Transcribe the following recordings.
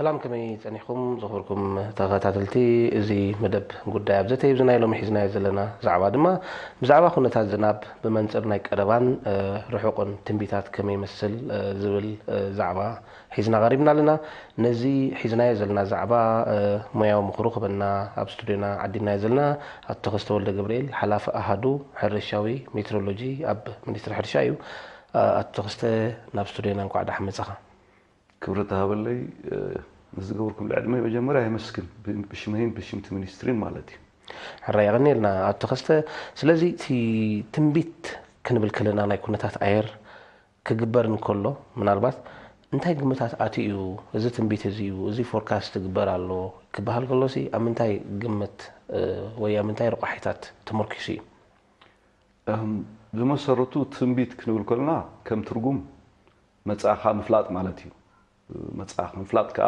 ሰላም፣ ከመይ ጸኒሕኩም ዝኽብርኩም ተኸታተልቲ? እዚ መደብ ጉዳይ ኣብ ዘተ እዩ። እዚ ናይ ሎሚ ሒዝናዮ ዘለና ዛዕባ ድማ ብዛዕባ ኩነታት ዝናብ ብመንጽር ናይ ቀረባን ርሑቕን ትንቢታት ከመይ ይመስል ዝብል ዛዕባ ሒዝና ቀሪብና ኣለና። ነዚ ሒዝናዮ ዘለና ዛዕባ ሞያዊ ምኽሩ ክበና ኣብ ስቱድዮና ዓዲምናዮ ዘለና ኣቶ ተኸስተ ወልደ ገብርኤል፣ ሓላፊ ኣሃዱ ሕርሻዊ ሜትሮሎጂ ኣብ ሚኒስትሪ ሕርሻ እዩ። ኣቶ ተኸስተ፣ ናብ ስቱድዮና እንኳዕ ደሓን መጻኻ። ክብረት ሃበለይ። ንዝገበርኩም ዕድመ መጀመርያ የመስግን፣ ብሽመይን ብሽምቲ ሚኒስትሪን ማለት እዩ። ሕራይ የቐንየልና ኣቶ ተኸስተ። ስለዚ እቲ ትንቢት ክንብል ከለና ናይ ኩነታት ኣየር ክግበር እንከሎ ምናልባት እንታይ ግምታት ኣትዩ እዩ እዚ ትንቢት እዚ እዩ፣ እዚ ፎርካስት ትግበር ኣሎ ክበሃል ከሎሲ ኣብ ምንታይ ግምት ወይ ኣብ ምንታይ ረቋሒታት ተመርኪሱ እዩ? ብመሰረቱ ትንቢት ክንብል ከለና ከም ትርጉም መጻእኻ ምፍላጥ ማለት እዩ። መጻእኻ ምፍላጥ ከኣ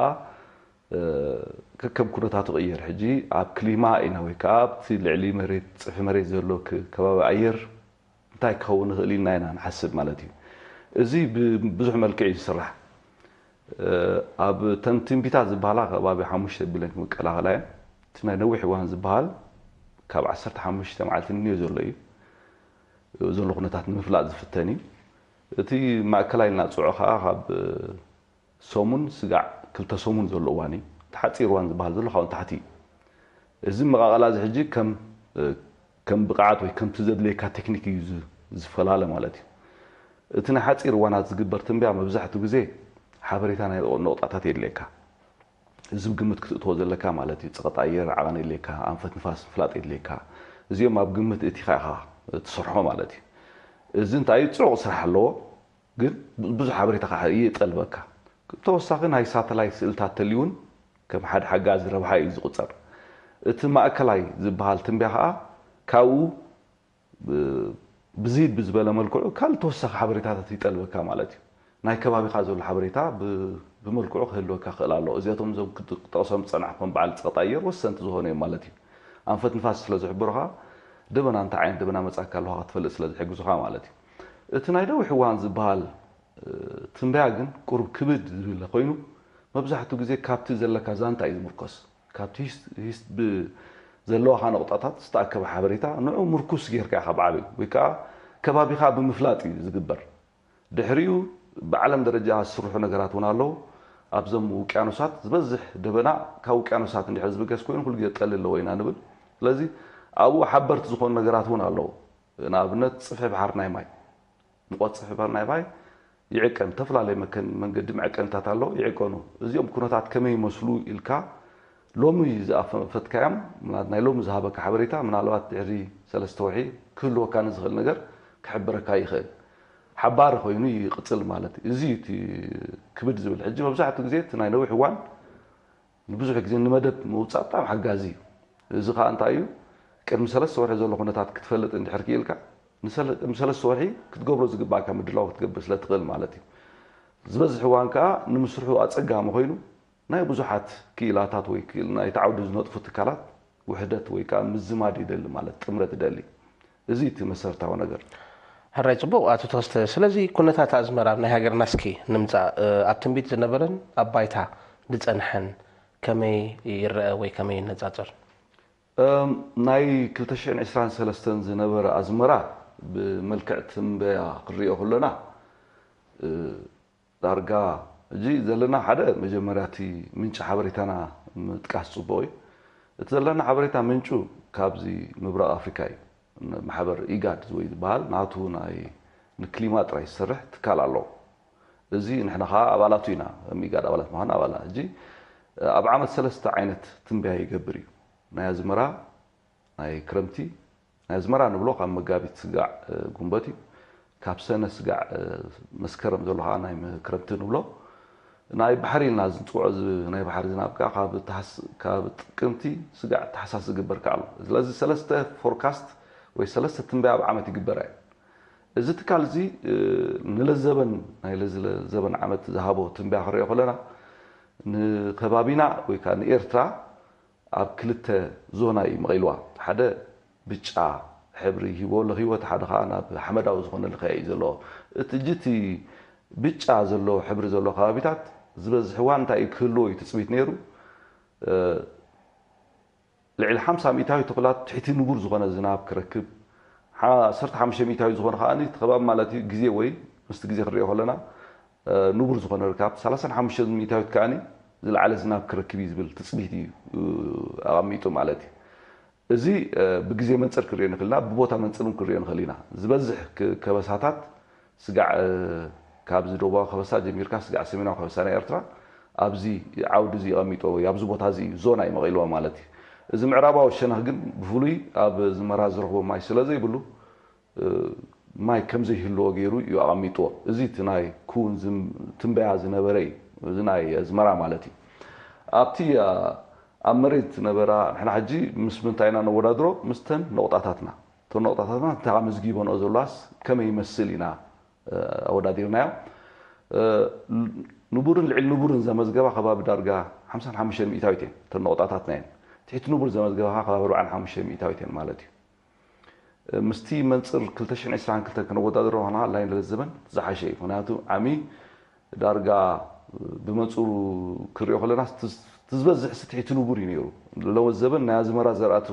ከከም ኩነታቱ ይቕየር። ሕጂ ኣብ ክሊማ ኢና ወይ ከኣ ኣብቲ ልዕሊ መሬት ጽፍሒ መሬት ዘሎ ከባቢ ኣየር እንታይ ክኸውን ይኽእል ኢልና ኢና ንሓስብ ማለት እዩ። እዚ ብብዙሕ መልክዕ እዩ ዝስራሕ። ኣብ ተን ትንቢታት ዝበሃላ ከባቢ ሓሙሽተ ቢልዮን ክምቀላኸላ እየን። እቲ ናይ ነዊሕ እዋን ዝበሃል ካብ ዓሰርተ ሓሙሽተ መዓልቲ ንንዮ ዘሎ እዩ። ዘሎ ኩነታት ንምፍላጥ ዝፍተን እዩ። እቲ ማእከላይ ኢልና ንጽውዖ ከኣ ካብ ሰሙን ስጋዕ ክልተ ሰሙን ዘሎ እዋን እዩ። እቲ ሓጺር እዋን ዝበሃል ዘሎ ካብኡ ንታሕቲ እዩ። እዚ መቓቐላ እዚ ሕጂ ከም ከም ብቕዓት ወይ ከምቲ ዘድልየካ ቴክኒክ እዩ ዝ- ዝፈላለ ማለት እዩ። እቲ ናይ ሓጺር እዋናት ዝግበር ትንበያ መብዛሕትኡ ግዜ ሓበሬታ ናይ ነቑጣታት የድልየካ። እዚ ብግምት ክትእትዎ ዘለካ ማለት እዩ። ጸቕጢ ኣየር ዓቐን የድልየካ፣ ኣንፈት ንፋስ ምፍላጥ የድልየካ። እዚኦም ኣብ ግምት እቲኻ ኢኻ ትሰርሖ ማለት እዩ። እዚ እንታይ እዩ? ጽዑቕ ስራሕ ኣለዎ፣ ግን ብዙሕ ሓበሬታ ከዓ ይጠልበካ። ተወሳኺ ናይ ሳተላይት ስእልታት ተልዩ እውን ከም ሓደ ሓጋዚ ረብሓ እዩ ዝቑጸር። እቲ ማእከላይ ዝበሃል ትንበያ ከዓ ካብኡ ብዝይድ ብዝበለ መልክዑ ካልእ ተወሳኺ ሓበሬታታት ይጠልበካ ማለት እዩ። ናይ ከባቢኻ ዘሎ ሓበሬታ ብመልክዑ ክህልወካ ክኽእል ኣለዎ። እዚኣቶም እዞም ክጠቕሶም ዝጸናሕኩም በዓል ጸቕጢ ኣየር ወሰንቲ ዝኾኑ እዮም ማለት እዩ። ኣንፈት ንፋስ ስለ ዝሕብሩኻ ደበና እንታይ ዓይነት ደበና መጻካ ኣለኻ ክትፈልጥ ስለ ዝሕግዙኻ ማለት እዩ። እቲ ናይ ነዊሕ እዋን ዝበሃል ትንበያ ግን ቁሩብ ክብድ ዝብል ኮይኑ መብዛሕትኡ ግዜ ካብቲ ዘለካ ዛንታ እዩ ዝምርኮስ። ካብቲ ዘለዋኻ ነቑጣታት ዝተኣከበ ሓበሬታ ንዑ ምርኩስ ጌርካ ኢኻ ብዓብዩ ወይ ከዓ ከባቢኻ ብምፍላጥ እዩ ዝግበር። ድሕሪኡ ብዓለም ደረጃ ዝስርሑ ነገራት እውን ኣለዉ። ኣብዞም ውቅያኖሳት ዝበዝሕ ደበና ካብ ውቅያኖሳት እንድሕር ዝብገስ ኮይኑ ኩሉ ግዜ ጠሊ ኣለዎ ኢና ንብል። ስለዚ ኣብኡ ሓበርቲ ዝኾኑ ነገራት እውን ኣለዉ። ንኣብነት ጽፍሒ ባሕሪ ናይ ማይ፣ ሙቐት ጽፍሒ ባሕሪ ናይ ማይ ይዕቀን። ዝተፈላለየ መከን መንገዲ መዐቀንታት ኣለዉ፣ ይዕቀኑ። እዚኦም ኩነታት ከመይ ይመስሉ ኢልካ ሎሚ ዝኣፈፈትካዮም ናይ ሎሚ ዝሃበካ ሓበሬታ ምናልባት ድሕሪ ሰለስተ ወርሒ ክህልወካ ንዝኽእል ነገር ክሕብረካ ይኽእል። ሓባሪ ኮይኑ ይቕጽል ማለት እዩ። እዚ እቲ ክብድ ዝብል ሕጂ መብዛሕትኡ ግዜ እቲ ናይ ነዊሕ እዋን ንብዙሕ ግዜ ንመደብ ምውፃእ ብጣዕሚ ሓጋዚ እዩ። እዚ ከዓ እንታይ እዩ? ቅድሚ ሰለስተ ወርሒ ዘሎ ኩነታት ክትፈልጥ እንድሕር ክኢልካ ቅድሚ ሰለስተ ወርሒ ክትገብሮ ዝግባእካ ምድላው ክትገብር ስለ ትኽእል ማለት እዩ። ዝበዝሕ እዋን ከዓ ንምስርሑ ኣፀጋሚ ኮይኑ ናይ ብዙሓት ክኢላታት ወይ ናይቲ ዓውዲ ዝነጥፉ ትካላት ውሕደት ወይ ከዓ ምዝማድ ይደሊ ማለት ጥምረት ይደሊ። እዚ እቲ መሰረታዊ ነገር። ሕራይ ፅቡቕ ኣቶ ተኸስተ። ስለዚ ኩነታት ኣዝመራ ኣብ ናይ ሃገርና እስኪ ንምፃእ። ኣብ ትንቢት ዝነበረን ኣብ ባይታ ዝፀንሐን ከመይ ይረአ ወይ ከመይ ይነፃፀር? ናይ ክልተ ሽሕን ዕስራን ሰለስተን ዝነበረ ኣዝመራ ብመልክዕ ትንበያ ክንሪኦ ከሎና ዳርጋ ሕጂ ዘለና ሓደ መጀመርያ እቲ ምንጪ ሓበሬታና ምጥቃስ ፅቡቕ እዩ። እቲ ዘለና ሓበሬታ ምንጩ ካብዚ ምብራቕ ኣፍሪካ እዩ። ማሕበር ኢጋድ ወይ ዝበሃል ናቱ ናይ ንክሊማ ጥራይ ዝሰርሕ ትካል ኣለዎ። እዚ ንሕና ከዓ ኣባላቱ ኢና፣ ከም ኢጋድ ኣባላት ምዃን ኣባላ። ሕጂ ኣብ ዓመት ሰለስተ ዓይነት ትንበያ ይገብር እዩ። ናይ ኣዝመራ፣ ናይ ክረምቲ፣ ናይ ኣዝመራ ንብሎ ካብ መጋቢት ስጋዕ ጉንበት እዩ። ካብ ሰነ ስጋዕ መስከረም ዘሎ ከዓ ናይ ክረምቲ ንብሎ። ናይ ባሕሪ ኢልና ዝንፅውዖ ናይ ባሕሪ ዝናብ ከዓ ካብ ጥቅምቲ ስጋዕ ታሕሳስ ዝግበር ከዓ ኣሎ። ስለዚ ሰለስተ ፎርካስት ወይ ሰለስተ ትንበያ ኣብ ዓመት ይግበራ እዩ። እዚ ትካል እዚ ንለዘበን ናይ ለዝለዘበን ዓመት ዝሃቦ ትንበያ ክንሪኦ ከለና ንከባቢና ወይ ከዓ ንኤርትራ ኣብ ክልተ ዞና እዩ መቒልዋ። ሓደ ብጫ ሕብሪ ይህቦ ኣሎ ህይወት ሓደ ከዓ ናብ ሓመዳዊ ዝኾነ ልኸያ እዩ ዘለዎ። እቲ ጅቲ ብጫ ዘሎ ሕብሪ ዘለዎ ከባቢታት ዝበዝሕ እዋን እንታይ እዩ ክህልዎ እዩ ትፅቢት ነይሩ? ልዕሊ ሓምሳ ሚእታዊት ተኽእላት ትሕቲ ንቡር ዝኾነ ዝናብ ክረክብ፣ ዓሰርተ ሓሙሽተ ሚእታዊት ዝኾነ ከዓኒ እቲ ከባቢ ማለት እዩ ግዜ ወይ ምስቲ ግዜ ክንሪኦ ከለና ንቡር ዝኾነ ርካብ ሰላሳን ሓሙሽተ ሚእታዊት ከዓኒ ዝለዓለ ዝናብ ክረክብ እዩ ዝብል ትፅቢት እዩ ኣቐሚጡ ማለት እዩ። እዚ ብግዜ መንፅር ክንሪኦ ንኽእል ኢና፣ ብቦታ መንፅር እውን ክንሪኦ ንኽእል ኢና። ዝበዝሕ ከበሳታት ስጋዕ ካብዚ ደቡባዊ ከበሳ ጀሚርካ ስጋዕ ሰሜናዊ ከበሳ ናይ ኤርትራ ኣብዚ ዓውዲ እዚ ይቐሚጦ ወይ ኣብዚ ቦታ እዚ ዞና እዩ መቒልዋ ማለት እዩ። እዚ ምዕራባዊ ሸነኽ ግን ብፍሉይ ኣብ ዝመራ ዝረኽቦ ማይ ስለ ዘይብሉ ማይ ከም ዘይህልዎ ገይሩ እዩ ኣቐሚጥዎ። እዚ እቲ ናይ ክውን ትንበያ ዝነበረ እዩ፣ እዚ ናይ ኣዝመራ ማለት እዩ። ኣብቲ ኣብ መሬት ዝነበራ ንሕና ሕጂ ምስ ምንታይ ኢና ነወዳድሮ? ምስተን ነቑጣታትና። እተን ነቑጣታትና እንታይ ኣመዝጊበንኦ ዘለዋስ ከመይ ይመስል ኢና ኣወዳዲርናዮ። ንቡርን ልዕሊ ንቡርን ዘመዝገባ ከባቢ ዳርጋ ሓምሳን ሓሙሽተን ሚእታዊት እየን። እተን ነቑጣታትና እየን። ትሕቲ ንቡር ዘመዝገባ ከባቢ ኣርባዓን ሓሙሽተን ሚእታዊት እየን ማለት እዩ። ምስቲ መንፅር ክልተ ሽሕን ዕስራን ክልተን ከነወዳድሮ ከለና ላይን ለዘበን ዝሓሸ እዩ። ምክንያቱ ዓሚ ዳርጋ ብመንፅሩ ክሪኦ ከለና እቲ ዝበዝሕ ትሕቲ ንቡር እዩ ነይሩ። ለወት ዘበን ናይ ኣዝመራ ዘርኣቲ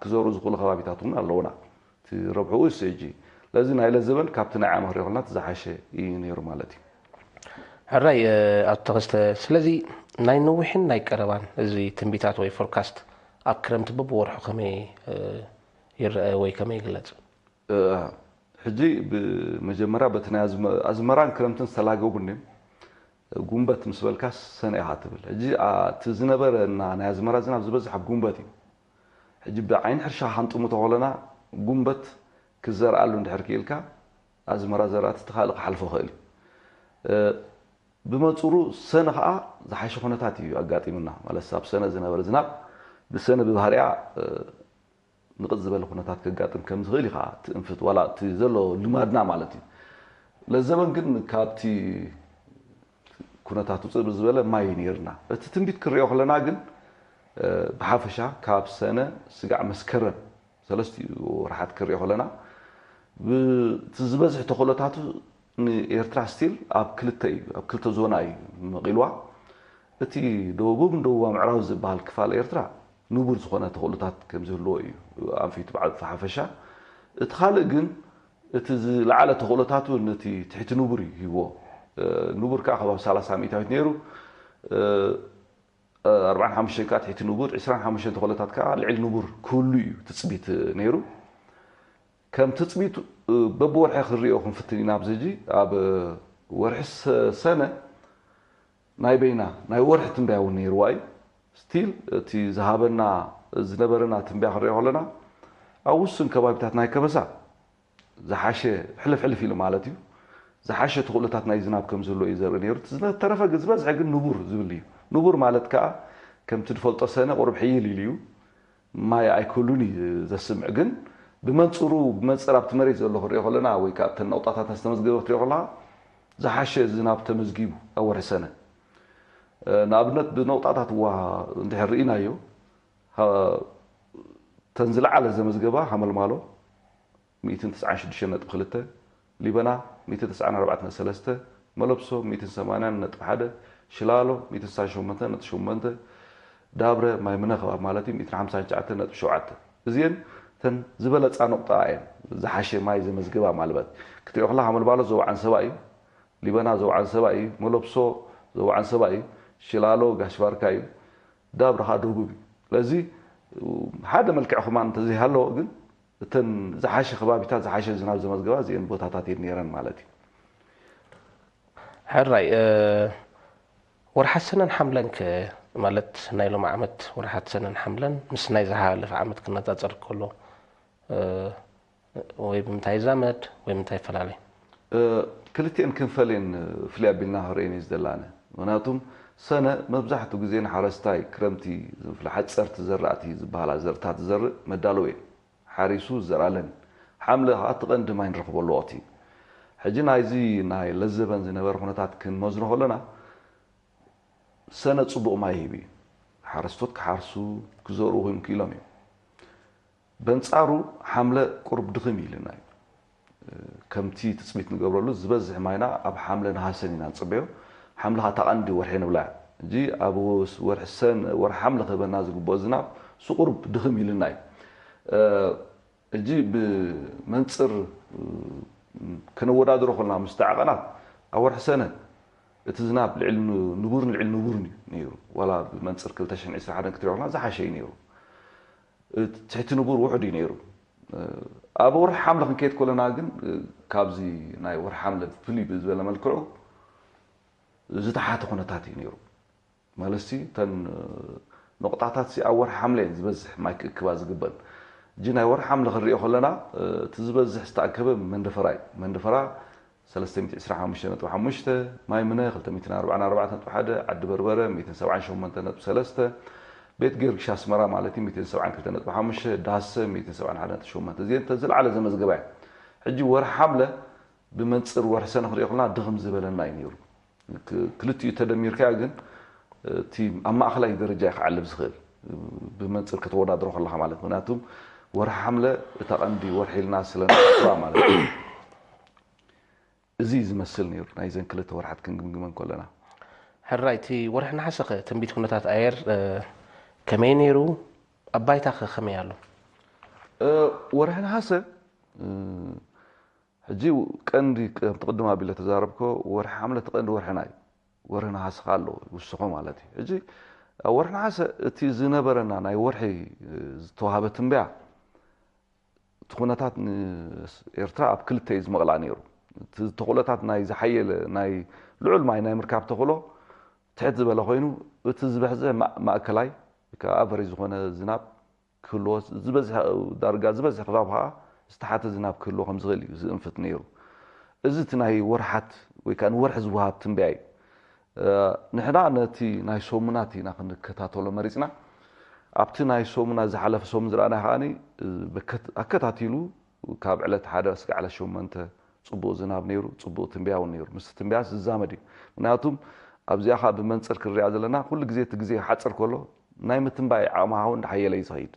ክዘርኡ ዝኽእሉ ከባቢታት እውን ኣለውና። እቲ ረብሕኡ እሱ ሕጂ ለዚ ናይ ለዘበን ካብቲ ናይ ዓሚ ክሪኦ ከለና ዝሓሸ እዩ ነይሩ ማለት እዩ። ሕራይ ኣቶ ተኸስተ፣ ስለዚ ናይ ነዊሕን ናይ ቀረባን እዚ ትንቢታት ወይ ፎርካስት ኣብ ክረምቲ በብወርሑ ከመይ ይረአ ወይ ከመይ ይግለጽ? ሕጂ ብመጀመርያ በቲ ናይ ኣዝመራን ክረምትን ዝተላገቡ እኒም ጉንበት ምስ በልካ ሰነ ኢኻ ትብል። ሕጂ እቲ ዝነበረና ናይ ኣዝመራ ዝናብ ዝበዝሕ ኣብ ጉንበት እዩ። ሕጂ ብዓይኒ ሕርሻ ከንጥሙ ተኾለና ጉንበት ክዘርኣሉ እንድሕር ክኢልካ ኣዝመራ ዘርኣቲ እቲ ካልእ ክሓልፎ ክእል እዩ። ብመንፅሩ ሰነ ከዓ ዝሓሸ ኩነታት እዩ ኣጋጢሙና። ማለት ኣብ ሰነ ዝነበረ ዝናብ ብሰነ ብባህሪኣ ንቕፅ ዝበለ ኩነታት ከጋጥም ከም ዝኽእል ኢኻ ትእንፍት ዋላ እቲ ዘሎ ልማድና ማለት እዩ። ለዘበን ግን ካብቲ ኩነታት ውፅእ ብዝበለ ማይ እዩ ነይርና። እቲ ትንቢት ክንሪኦ ከለና ግን ብሓፈሻ ካብ ሰነ ስጋዕ መስከረም ሰለስቲኡ ወርሓት ክንሪኦ ከለና እቲ ዝበዝሕ ተኽእሎታቱ ንኤርትራ ስቲል ኣብ ክልተ እዩ ኣብ ክልተ ዞና እዩ መቒልዋ። እቲ ደቡብን ደቡባ ምዕራብ ዝበሃል ክፋል ኤርትራ ንቡር ዝኾነ ተኽእሎታት ከም ዝህልዎ እዩ ኣንፊቱ ብሓፈሻ። እቲ ካልእ ግን እቲ ዝለዓለ ተኽእሎታቱ ነቲ ትሕቲ ንቡር እዩ ሂብዎ። ንቡር ከዓ ከባቢ ሰላሳ ሚእታዊት ነይሩ። ኣርባዓን ሓሙሽተን ከዓ ትሕቲ ንቡር፣ ዕስራን ሓሙሽተን ተኽእሎታት ከዓ ልዕሊ ንቡር ክህሉ እዩ ትፅቢት ነይሩ። ከም ትፅቢት በብወርሒ ክንሪኦ ክንፍትን ኢና። ኣብዚ ሕጂ ኣብ ወርሒ ሰነ ናይ በይና ናይ ወርሒ ትንበያ እውን ነይርዋ እዩ። ስቲል እቲ ዝሃበና ዝነበረና ትንበያ ክንሪኦ ከለና ኣብ ውሱን ከባቢታት ናይ ከበሳ ዝሓሸ ሕልፍ ሕልፍ ኢሉ ማለት እዩ ዝሓሸ ተኽእሎታት ናይ ዝናብ ከም ዝህልዎ እዩ ዘርኢ ነይሩ። ዝተረፈ ግን ዝበዝሐ ግን ንቡር ዝብል እዩ። ንቡር ማለት ከዓ ከምቲ ዝፈልጦ ሰነ ቁሩብ ሕይል ኢሉ እዩ። ማይ ኣይክህሉን እዩ ዘስምዕ። ግን ብመንፅሩ ብመንፅር ኣብቲ መሬት ዘሎ ክንሪኦ ከለና ወይ ከዓ ኣብተን ነቑጣታት ዝተመዝገበ ክትሪኦ ከለካ ዝሓሸ ዝናብ ተመዝጊቡ ኣብ ወርሒ ሰነ። ንኣብነት ብነቑጣታት ዋ እንድሕር ርኢናዮ ተን ዝለዓለ ዘመዝገባ ሃመልማሎ ሚእትን ትስዓን ሽዱሽተን ነጥቢ ክልተ፣ ሊበና ሚእትን ተስዓን ኣርባዕተን ነጥቢ ሰለስተ፣ መለብሶ ሚእትን ሰማንያን ነጥቢ ሓደ፣ ሽላሎ ሚእትን ስሳን ሸሞንተን ነጥቢ ሸሞንተ፣ ዳብረ ማይ ምነ ከባቢ ማለት እዩ ሚእትን ሓምሳን ትሽዓተን ነጥቢ ሸውዓተ። እዚአን እተን ዝበለፃ ነቑጣ እየን ዝሓሸ ማይ ዘመዝግባ ማልበት ክትሪኦ ከላ ሃመልማሎ ዞባ ዓንሰባ እዩ። ሊበና ዞባ ዓንሰባ እዩ። መለብሶ ዞባ ዓንሰባ እዩ። ሽላሎ ጋሽ ባርካ እዩ። ዳብረ ከዓ ደቡብ እዩ። ስለዚ ሓደ መልክዕ ከማን እንተዘይሃለዎ ግን እተን ዝሓሸ ከባቢታት ዝሓሸ ዝናብ ዘመዝገባ እዚአን ቦታታት እየን ነይረን ማለት እዩ። ሕራይ ወርሓት ሰነን ሓምለን ከ ማለት ናይ ሎም ዓመት ወርሓት ሰነን ሓምለን ምስ ናይ ዝሓለፈ ዓመት ክነፃፀር ከሎ ወይ ብምንታይ ይዛመድ ወይ ምንታይ ይፈላለ? ክልቲኤን ክንፈሌን ፍልይ ኣቢልና ክንርእየን እዩ ዝደላነ። ምክንያቱም ሰነ መብዛሕትኡ ግዜ ንሓረስታይ ክረምቲ ዝፍለ ሓፀርቲ ዘራእቲ ዝበሃላ ዘርታት ዝዘርእ መዳለዊ እየን። ሓሪሱ ዝዘርኣለን ሓምለ ከዓ እቲ ቀንዲ ማይ ንረኽበሉ ወቕቲ እዩ። ሕጂ ናይዚ ናይ ለዘበን ዝነበረ ኩነታት ክንመዝኖ ከለና ሰነ ፅቡቕ ማይ ሂቡ እዩ። ሓረስቶት ክሓርሱ ክዘርኡ ክም ክኢሎም እዮም። በንፃሩ ሓምለ ቁሩብ ድኽም ኢልና እዩ። ከምቲ ትፅቢት ንገብረሉ ዝበዝሕ ማይና ኣብ ሓምለ ነሃሰን ኢና ንፅበዮ። ሓምለ ኸዓ እታ ቀንዲ ወርሒ ንብላ። ሕጂ ኣብ ወርሒ ሰነ፣ ወርሒ ሓምለ ክህበና ዝግብኦ ዝናብ እሱ ቁሩብ ድኽም ኢልና እዩ። ሕጂ ብመንፅር ከነወዳድሮ ከለና ምስቲ ዓቐናት ኣብ ወርሒ ሰነ እቲ ዝናብ ልዕሊ ንቡርን ልዕሊ ንቡርን እዩ ነይሩ። ዋላ ብመንፅር ክልተ ሽሕን ዕስራን ሓደን ክትሪኦ ከለና ዝሓሸ እዩ ነይሩ። ትሕቲ ንቡር ውሑድ እዩ ነይሩ። ኣብ ወርሒ ሓምለ ክንከይድ ከለና ግን ካብዚ ናይ ወርሒ ሓምለ ፍልይ ብዝበለ መልክዑ ዝተሓተ ኩነታት እዩ ነይሩ። ማለትሲ እተን ነቑጣታት ኣብ ወርሒ ሓምለ እየን ዝበዝሕ ማይ ክእክባ ዝግበን። እጂ ናይ ወርሒ ሓምለ ክንሪኦ ከለና እቲ ዝበዝሕ ዝተኣከበ መንደፈራ እዩ። መንደፈራ ሰለስተ ሚእቲ ዕስራን ሓሙሽተን ነጥቢ ሓሙሽተ፣ ማይ ምነ ክልተ ሚእትን ኣርባዓን ኣርባዕተን ነጥቢ ሓደ፣ ዓዲ በርበረ ሚእትን ሰብዓን ሸሞንተን ነጥቢ ሰለስተ፣ ቤት ጊዮርጊስ ኣስመራ ማለት እዩ ሚእትን ሰብዓን ክልተን ነጥቢ ሓሙሽተ፣ ዳሰ ሚእትን ሰብዓን ሓደን ነጥቢ ሸሞንተ፣ እዚአን እተን ዝለዓለ ዘመዝገባ እየን። ሕጂ ወርሒ ሓምለ ብመንፅር ወርሒ ሰነ ክንሪኦ ከለና ድኽም ዝበለና እዩ ነይሩ። ክ- ክልቲኡ ተደሚርካዮ ግን እቲ ኣብ ማእኸላይ ደረጃ እዩ ክዓልብ ዝኽእል ብመንፅር ከተወዳድሮ ከለኻ ማለት። ምክንያቱም ወርሒ ሓምለ እታ ቀንዲ ወርሒ ኢልና ስለ ንረኽባ ማለት እዩ። እዚ እዩ ዝመስል ነይሩ ናይዘን ክልተ ወርሓት ክንግምግመን ከለና። ሕራይ፣ እቲ ወርሒ ነሓሰ ኸ ትንቢት ኩነታት ኣየር ከመይ ነይሩ? ኣብ ባይታ ኸ ከመይ ኣሎ? ወርሒ ነሓሰ ሕጂ ቀንዲ ከምቲ ቅድም ኣቢለ ተዛረብኮ ወርሒ ሓምለ እቲ ቀንዲ ወርሕና እዩ። ወርሒ ነሓሰ ከ ኣሎ ይውስኾ ማለት እዩ። ሕጂ ኣብ ወርሒ ነሓሰ እቲ ዝነበረና ናይ ወርሒ ዝተዋሃበ ትንበያ እቲ ኩነታት ንኤርትራ ኣብ ክልተ እዩ ዝመቕላ ነይሩ። እቲ ተኽእሎታት ናይ ዝሓየለ ናይ ልዑል ማይ ናይ ምርካብ ተኽእሎ ትሕት ዝበለ ኮይኑ እቲ ዝበሕዘ ማእከላይ ኣቨሬጅ ዝኾነ ዝናብ ክህልዎ ዝበዝሐ ዳርጋ ዝበዝሐ ከባቢ ከዓ ዝተሓተ ዝናብ ክህልዎ ከም ዝኽእል እዩ ዝእንፍት ነይሩ። እዚ እቲ ናይ ወርሓት ወይ ከዓ ንወርሒ ዝወሃብ ትንበያ እዩ። ንሕና ነቲ ናይ ሰሙናት ኢና ክንከታተሎ መሪፅና። ኣብቲ ናይ ሰሙና ዝሓለፈ ሰሙን ዝረኣና ከዓ ኣከታቲሉ ካብ ዕለት ሓደ ስጋዕ ዕለት ሸሞንተ ፅቡቕ ዝናብ ነይሩ፣ ፅቡቕ ትንበያ እውን ነይሩ። ምስ ትንበያ ዝዛመድ እዩ። ምክንያቱም ኣብዚኣ ከዓ ብመንፅር ክንሪኣ ዘለና ኩሉ ግዜ እቲ ግዜ ክሓፅር ከሎ ናይ ምትንባይ ዓቕምኻ እውን እንዳሓየለ እዩ ዝኸይድ።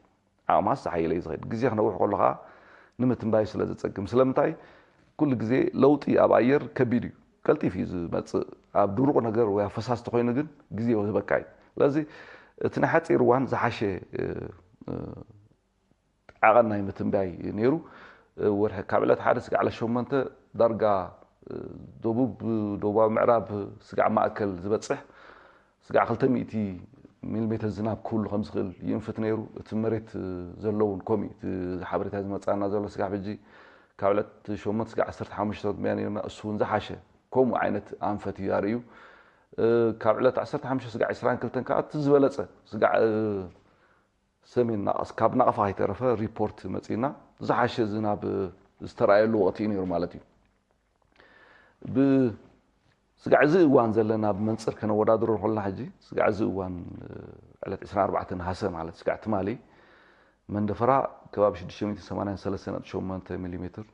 ዓቕምኻስ ዝሓየለ እዩ ዝኸይድ። ግዜ ክነውሕ ከሎ ከዓ ንምትንባይ ስለ ዘፀግም። ስለምንታይ? ኩሉ ግዜ ለውጢ ኣብ ኣየር ከቢድ እዩ። ቀልጢፍ እዩ ዝመፅእ። ኣብ ድሩቕ ነገር ወይ ኣብ ፈሳሲ ተኮይኑ ግን ግዜ ይህበካ እዩ። ስለዚ እቲ ናይ ሓፂር እዋን ዝሓሸ ዓቐን ናይ ምትንባይ ነይሩ። ወርሒ ካብ ዕለት ሓደ ስጋዕ ዕለት ሸሞንተ ዳርጋ ደቡብ፣ ደቡባዊ ምዕራብ ስጋዕ ማእከል ዝበፅሕ ስጋዕ ክልተ ሚእቲ ሚሊሜትር ዝናብ ክህሉ ከም ዝኽእል ይእንፍት ነይሩ። እቲ መሬት ዘሎ እውን ከምኡ እቲ ሓበሬታ ዝመፅኣና ዘሎ ስጋዕ ሕጂ ካብ ዕለት ሸሞንተ ስጋዕ ዓሰርተ ሓሙሽተ ትንበያ ነይርና። እሱ እውን ዝሓሸ ከምኡ ዓይነት ኣንፈት እዩ ኣርእዩ። ካብ ዕለት ዓሰርተ ሓሙሽተ ስጋዕ ዕስራን ክልተን ከዓ እቲ ዝበለፀ ስጋዕ ሰሜን ናቕስ ካብ ናቕፋ ከይተረፈ ሪፖርት መፂና ዝሓሸ ዝናብ ዝተረኣየሉ ወቕቲ እዩ ነይሩ ማለት እዩ። ብስጋዕ እዚ እዋን ዘለና ብመንፅር ከነወዳድሮ ከለና ሕጂ ስጋዕ እዚ እዋን ዕለት ዕስራን ኣርባዕተን ነሃሰ ማለት ስጋዕ ትማሊ መንደፈራ ከባቢ ሽዱሽተ ሚእትን ሰማንያን ሰለስተን ነጥቢ ሸሞንተ ሚሊ ሜትር፣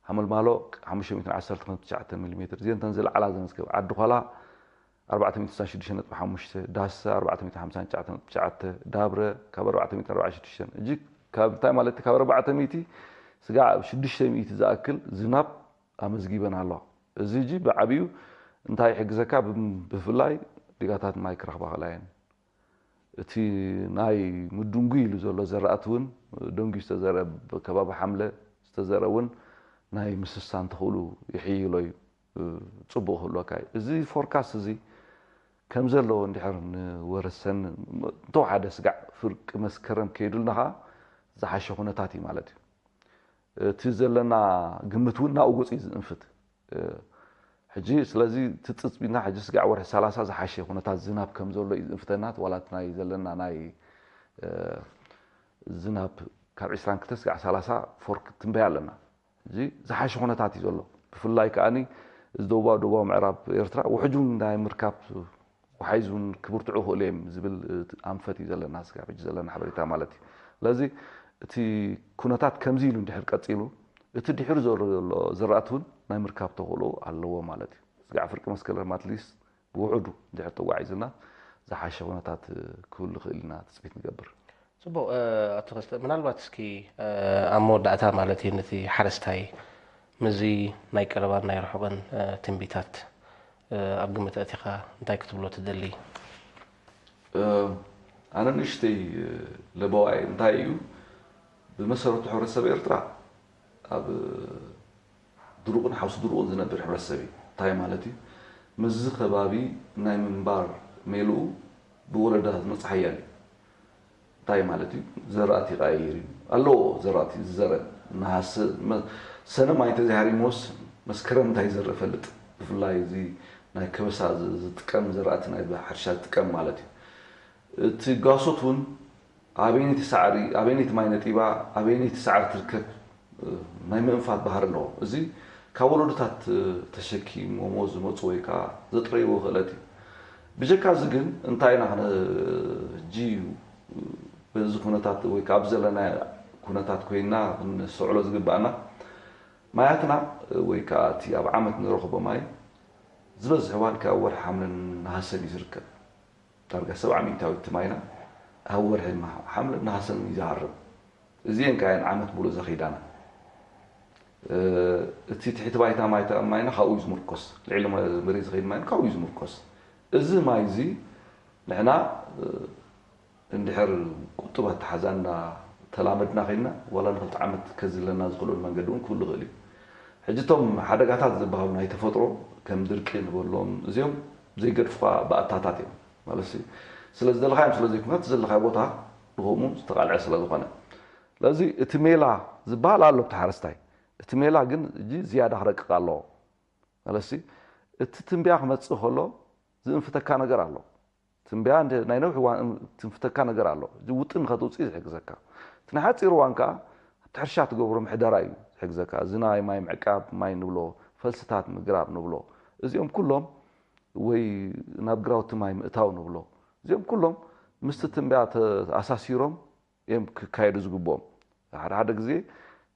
ሓመልማሎ ሓሙሽተ ሚእትን ዓሰርተ ክልተን ነጥቢ ትሽዓተን ሚሊ ሜትር እዚአን እተን ዝለዓላ ዘመዝገበ። ዓዲ ኳላ ኣርባዕተ ሚእትን ስሳን ሽዱሽተን ነጥቢ ሓሙሽተ፣ ዳሰ ኣርባዕተ ሚእትን ሓምሳን ትሽዓተን ነጥቢ ትሽዓተ፣ ዳብረ ካብ ኣርባዕተ ሚእትን ኣርባዓን ሽዱሽተን። እጂ ካብ እንታይ ማለት እዩ? ካብ ኣርባዕተ ሚእቲ ስጋዕ ኣብ ሽዱሽተ ሚእቲ ዝኣክል ዝናብ ኣመዝጊበን ኣለዋ። እዚ እጂ ብዓብዩ እንታይ ይሕግዘካ? ብም- ብፍላይ ዲጋታት ማይ ክረኽባ ክእላ እየን። እቲ ናይ ምድንጉይ ኢሉ ዘሎ ዘራእቲ እውን ደንጉዩ ዝተዘርአ ከባቢ ሓምለ ዝተዘርአ እውን ናይ ምስሳን ተኽእሉ ይሕይሎ እዩ። ፅቡቕ ክህልወካ እዩ። እዚ ፎርካስት እዚ ከም ዘለዎ እንድሕር ንወረሰን እንተወሓደ ስጋዕ ፍርቂ መስከረም ከይዱልና ከዓ ዝሓሸ ኩነታት እዩ ማለት እዩ። እቲ ዘለና ግምት እውን ናብኡ ገፁ እዩ ዝእንፍት። ሕጂ ስለዚ ትፅፅቢና ሕጂ ስጋዕ ወርሒ ሰላሳ ዝሓሸ ኩነታት ዝናብ ከም ዘሎ እዩ ዝእንፍተና። ዋላ እቲ ናይ ዘለና ናይ ዝናብ ካብ ዕስራን ክልተን ስጋዕ ሰላሳ ፎርክ ትንበያ ኣለና። እዚ ዝሓሸ ኩነታት እዩ ዘሎ። ብፍላይ ከዓኒ እዚ ደቡባዊ ደቡባዊ ምዕራብ ኤርትራ ውሕጁን ናይ ምርካብ ወሓይዙን ክብርትዑ ክእሉ እዮም ዝብል ኣንፈት እዩ ዘለና ስጋዕ ሕጂ ዘለና ሓበሬታ ማለት እዩ። ስለዚ እቲ ኩነታት ከምዚ ኢሉ እንድሕር ቀፂሉ እቲ ድሕሪ ዘሎ ዘሎ ዝራእቲ እውን ናይ ምርካብ ተኽእሎ ኣለዎ ማለት እዩ። ስጋዕ ፍርቂ መስከረም ኣትሊስት ብውሑዱ እንድሕር ተጓዒዙና ዝሓሸ ኩነታት ክህሉ ይኽእል ኢና ትፅቢት ንገብር። ፅቡቕ ኣቶ ከስተ፣ ምናልባት እስኪ ኣብ መወዳእታ ማለት እዩ ነቲ ሓረስታይ ምስዚ ናይ ቀረባን ናይ ርሑቕን ትንቢታት ኣብ ግምት ኣእቲኻ እንታይ ክትብሎ ትደሊ? ኣነ ንእሽተይ ለበዋይ እንታይ እዩ፣ ብመሰረቱ ሕብረተሰብ ኤርትራ ኣብ ድሩቕን ሓውሲ ድሩቕን ዝነብር ሕብረተሰብ እዩ። እንታይ ማለት እዩ? ምስዚ ከባቢ ናይ ምንባር ሜልኡ ብወለዶታት ዝመጽእ ሓያል እዩ። እንታይ ማለት እዩ? ዘራእቲ ይቀያይር እዩ ኣለዎ። ዘራእቲ ዝዘረ ነሃሰ ሰነ ማይ እንተዘይሃሪምዎስ መስከረም እንታይ ይዘርእ ፈልጥ። ብፍላይ እዚ ናይ ከበሳ ዝጥቀም ዘራእቲ ናይ ሕርሻ ዝጥቀም ማለት እዩ። እቲ ጓሶት እውን ኣበይነይቲ ሳዕሪ ኣበይነይቲ ማይ ነጢባ ኣበይነይቲ ሳዕሪ ትርከብ ናይ ምእንፋት ባህሪ ኣለዎ። እዚ ካብ ወለዶታት ተሸኪሞሞ ዝመፁ ወይ ከዓ ዘጥረይዎ ክእለት እዩ። ብጀካ እዚ ግን እንታይ ኢና ሕጂ በዚ ኩነታት ወይ ከዓ ኣብዚ ዘለና ኩነታት ኮይና ክንስተውዕሎ ዝግባኣና ማያትና ወይ ከዓ እቲ ኣብ ዓመት ንረኽቦ ማይ ዝበዝሕ እዋን ካብ ወርሒ ሓምለን ነሃሰን እዩ ዝርከብ። ዳርጋ ሰብዓ ሚእታዊት እቲ ማይና ኣብ ወርሒ ሓምለን ነሃሰን እዩ ዝሃርም። እዚኤን ከዓ እየን ዓመት ሙሉእ ዘኺዳና። እቲ ትሕቲ ባይታ ማይና ካብኡ እዩ ዝምርኮስ። ልዕሊ መሬት ዝኸይድ ማይ ካብኡ እዩ ዝምርኮስ። እዚ ማይ እዚ ንሕና እንድሕር ቁጡብ ኣተሓዛ እንዳተላመድና ከይድና ዋላ ንክልተ ዓመት ከዝለና ዝኽእለሉ መንገዲ እውን ክህሉ ይኽእል እዩ። ሕጂ እቶም ሓደጋታት ዝበሃሉ ናይ ተፈጥሮ ከም ድርቂ ንበሎም እዚኦም ዘይገድፉኻ ባእታታት እዮም ማለት እዩ። ስለ ዝደለኻዮም ስለ ዘይኮነ እቲ ዘለኻዮ ቦታ ብኸምኡ ዝተቓልዐ ስለ ዝኾነ ስለዚ እቲ ሜላ ዝበሃል ኣሎ ብቲ ሓረስታይ እቲ ሜላ ግን እጂ ዝያዳ ክረቅቕ ኣለዎ ማለት እቲ ትንበያ ክመፅእ ከሎ ዝእንፍተካ ነገር ኣሎ። ትንበያ ናይ ነዊሕ እዋን ትንፍተካ ነገር ኣሎ። እዚ ውጥን ንኸተውፅእ ዝሕግዘካ። እቲ ናይ ሓፂር እዋን ከዓ ኣብቲ ሕርሻ ትገብሮ ምሕደራ እዩ ዝሕግዘካ። እዚ ናይ ማይ ምዕቃብ፣ ማይ ንብሎ፣ ፈልስታት ምግራብ ንብሎ። እዚኦም ኩሎም ወይ ናብ ግራውቲ ማይ ምእታው ንብሎ። እዚኦም ኩሎም ምስቲ ትንበያ ተኣሳሲሮም እዮም ክካየዱ ዝግብኦም። ሓደ ሓደ ግዜ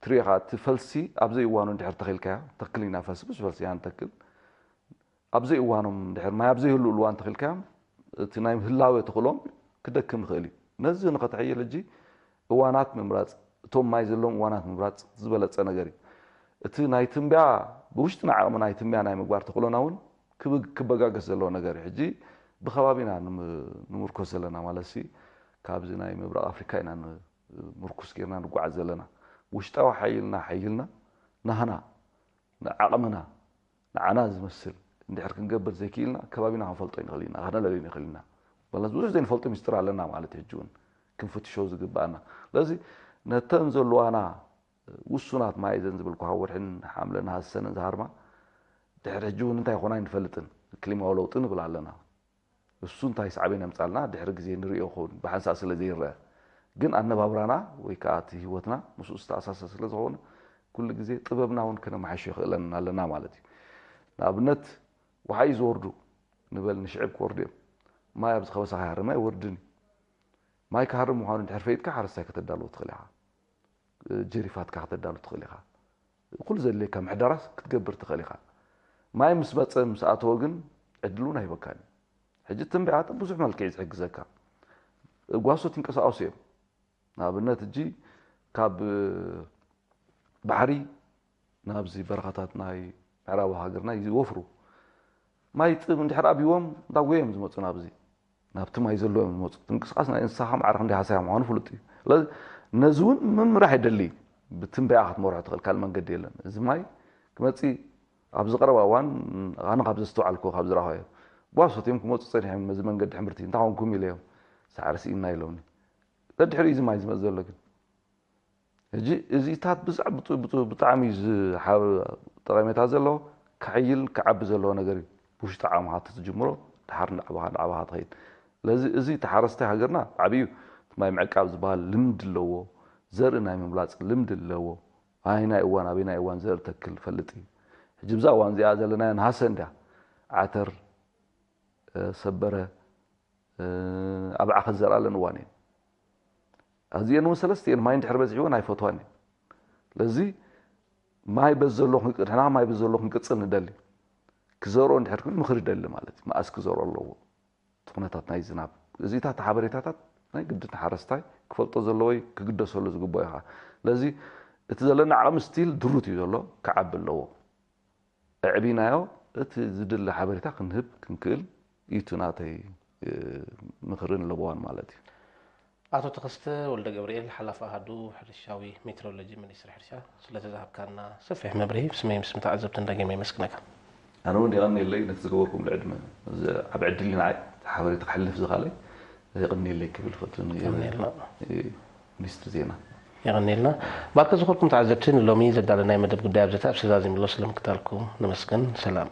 ትሪኢኻ እቲ ፈልሲ ኣብ ዘይእዋኑ እንድሕር ተኺልካዮ፣ ተክል ኢና ፈልሲ ብዙሕ ፈልሲ ኢና ንተክል። ኣብ ዘይእዋኖም እንድሕር ማይ ኣብ ዘይህልኡሉ እዋን ተኺልካዮም እቲ ናይ ህላወ ተኽእሎም ክደክም ይኽእል እዩ። ነዚ ንኸተሕይል ሕጂ እዋናት ምምራፅ እቶም ማይ ዘለዎም እዋናት ምምራፅ ዝበለፀ ነገር እዩ። እቲ ናይ ትንበያ ብውሽጥና ዓቕሚ ናይ ትንበያ ናይ ምግባር ተኽእሎና እውን ክበጋገስ ዘለዎ ነገር እዩ። ሕጂ ብከባቢና ንምርኮስ ዘለና ማለት ሲ ካብዚ ናይ ምብራቕ ኣፍሪካ ኢና ምርኩስ ጌርና ንጓዓዝ ዘለና። ውሽጣዊ ሓይልና ሓይልና ናህና ንዓቕምና ንዓና ዝመስል እንድሕር ክንገብር ዘይክኢልና ከባቢና ክንፈልጦ ይንኽእል ኢና፣ ክነለልዮ ንኽእል ኢና። በለስ ብዙሕ ዘይንፈልጦ ሚስጥር ኣለና ማለት ሕጂ እውን ክንፍትሾ ዝግባኣና። ስለዚ ነተን ዘለዋና ውሱናት ማይ እዘን ዝብልኩኻ ወርሕን ሓምለን ሃሰንን ዝሃርማ ድሕሪ ሕጂ እውን እንታይ ይኾና ኣይንፈልጥን። ክሊማዊ ለውጢ ንብል ኣለና። እሱ እንታይ ሳዕቤን የምፃልና ድሕሪ ግዜ ንሪኦ ኸውን ብሓንሳእ ስለ ዘይረአ ግን ኣነባብራና ወይ ከዓ እቲ ህይወትና ምስኡ ዝተኣሳሰር ስለ ዝኾነ ኩሉ ግዜ ጥበብና እውን ከነመሓሾ ይኽእለና ኣለና ማለት እዩ። ንኣብነት ውሓይ ዝወርዱ ንበል ንሽዕብ ክወርዱ እዮም። ማይ ኣብዚ ከበሳ ከይሃርም ኣይወርድን እዩ። ማይ ክሃርም ምዃኑ እንድሕር ፈይጥካ ሓረስታይ ከተዳልዎ ትኽእል ኢኻ። ጀሪፋትካ ከተዳሉ ትኽእል ኢኻ። ኩሉ ዘድልየካ ምሕደራስ ክትገብር ትኽእል ኢኻ። ማይ ምስ መፀ ምስ ኣተወ ግን ዕድል እውን ኣይህበካን እዩ። ሕጂ ትንበያ ብዙሕ መልክዕ እዩ ዝሕግዘካ። ጓሶት ይንቀሳቀሱ እዮም። ንኣብነት ሕጂ ካብ ባሕሪ ናብዚ በረኻታት ናይ ምዕራብ ሃገርና ይወፍሩ። ማይ ጥም እንድሕር ኣብዎም እንዳጎየ እዮም ዝመፁ ናብዚ ናብቲ ማይ ዘለዎ እዮም ዝመፁ። ምንቅስቃስ ናይ እንስሳኻ ማዕረ ክንደይ ሃሳያ ምዃኑ ፍሉጥ እዩ። ስለዚ ነዚ እውን ምምራሕ የደሊ። ብትንበያ ክትመርሖ ትኽእል ካልእ መንገዲ የለን። እዚ ማይ ክመፅእ ኣብዚ ቀረባ እዋን ኣነ ካብ ዘስተውዓልኩ ካብ ዝረኸበዮ ጓሶት እዮም ክመፁ ፀኒሖም ነዚ መንገዲ ሕምርቲ እንታይ ኮንኩም ኢለዮም ሳዕሪ ስኢንና ኢሎምኒ። ደድሕሪኡ እዚ ማይ ዝመፅ ዘሎ ግን ሕጂ እዚታት ብዛዕ ብጣዕሚ ጠቐሜታ ዘለዎ ክሕይል ክዓቢ ዘለዎ ነገር እዩ። ብውሽጢ ዓቕምኻ ትጅምሮ ድሓር እንዳዕባኻ እንዳዕባኻ ትኸይድ። ስለዚ እዚ ተሓረስታይ ሃገርና ዓብዩ ማይ ምዕቃብ ዝበሃል ልምዲ ኣለዎ። ዘርኢ ናይ ምምላፅ ልምዲ ኣለዎ። ኣበየናይ እዋን ኣበየናይ እዋን ዘርኢ ተክል ፈልጥ እዩ። ሕጂ ብዛ እዋን እዚኣ ዘለናዮ ነሃሰ እንድያ ዓተር ሰበረ ኣብዓ ክዘርኣለን እዋን እየን። ኣዚአን እውን ሰለስቲአን ማይ እንድሕር በዚሕወን ኣይፈትዋን እየን። ስለዚ ማይ በዚ ዘሎ ንሕና ማይ በዚ ዘሎ ክንቅፅል ንደሊ። ክዘርኦ እንድሕር ኮይኑ ምኽሪ ይደሊ ማለት እዩ። መኣስ ክዘርኦ ኣለዎ እቲ ኩነታት ናይ ዝናብ እዚታት ሓበሬታታት ናይ ግድን ሓረስታይ ክፈልጦ ዘለዎ ክግደሰሉ ዝግብኦ እዩ ከዓ። ስለዚ እቲ ዘለና ዓቕሚ ስቲል ድሩት እዩ ዘሎ ክዓቢ ኣለዎ። ኣዕቢናዮ እቲ ዝድለ ሓበሬታ ክንህብ ክንክእል እዩ እቲ ናተይ ምኽርን ለበዋን ማለት እዩ። ኣቶ ተኸስተ ወልደ ገብርኤል ሓላፊ ኣሃዱ ሕርሻዊ ሜትሮሎጂ ሚኒስትሪ ሕርሻ ስለተዝሃብካና ሰፊሕ መብርሂ ብስመይ ምስ ተዓዘብትን ደጊመ የመስግነካ። ኣነ እውን የቐንየለይ ነቲ ዝገበርኩም ዕድመ ዓብ ዕድል እዩ ንዓይ ሓበሬታ ክሕልፍ ዝኻለይ የቐንየለይ ክብል ፈቱ የቐንየልና። ሚኒስትሪ ዜና። የቐንየልና። ባርከ ዝኾንኩም ተዓዘብቲ ንሎሚ ዘዳለናይ መደብ ጉዳይ ኣብዘተ ኣብ ሰዛዚምሎ ስለምክታልኩም ነመስግን። ሰላም።